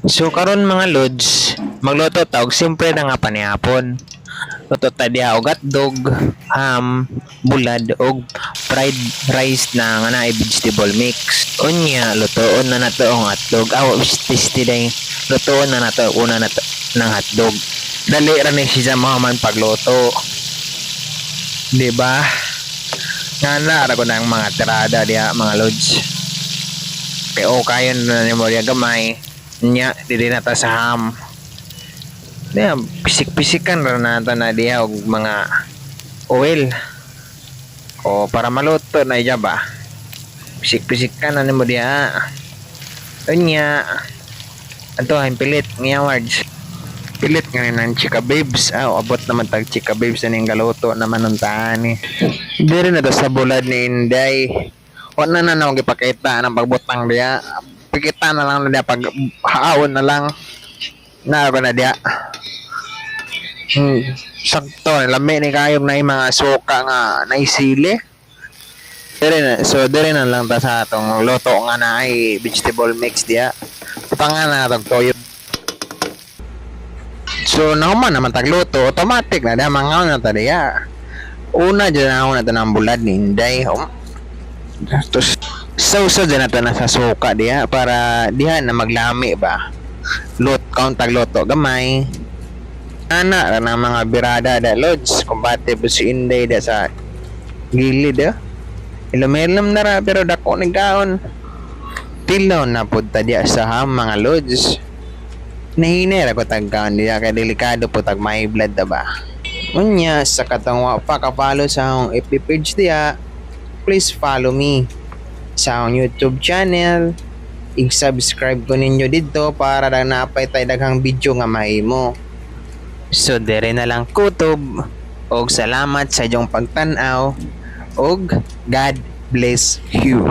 So karon, mga lods, magluto ta og simple na nga panihapon. Luto ta diha og hotdog, ham, bulad og fried rice na nga naay vegetable mix. Unya, lutoon na nato ang hotdog. Aw, tasty day. Lutoon na nato una nato ng hotdog. Dali ra ni siya mahuman pagluto. Di ba? Nga na ra ko ng mga tirada diha, mga lods. Kay okay na nimo diha gamay. Nya, dili na ta sa ham. Diya, pisik-pisikan ra nato na diha og mga oil. O para maluto na iya ba? Pisik-pisikan na nimo diha. Unya, ato ay pilit nga words. Pilit nga ni ng Chika Babes. Ah, abot naman tag Chika Babes na ning galuto naman untaan ni. Diri na to sa bulad ni Inday. Wala na na akong gipakita ng pagbutang diha. Pakita na lang na diha pag haawon na lang. Na ako na diha. Sakto, lami ni kayong na mga suka nga naisili. Dire na, so dire na lang ta sa atong luto nga na ay vegetable mix diha. Butangan na atong toyo. So nahuman naman tagluto, automatic na diha mangaon na ta diha. Una dyan na ako na ng bulad ni Inday. Tapos sausa dyan nato na sa suka diha para diha na maglami ba. Lot count tagluto gamay. Ana ra na mga birada da, lods, kumbate po si Inday da sa gilid ah. Ilom-ilom na ra pero dako ni kaon. Tilaw na pud ta diha sa ham, mga lods. Nahinay ra ko tagkaon diha kay delikado po tag may blood da ba. Unya, sa katong wa pa ka-follow sa akong FB page diha, please follow me sa akong YouTube channel. I-subscribe ko ninyo dito para na napay tay daghang video nga mahimo. So dere na lang kutob og salamat sa inyong pagtan-aw og God bless you.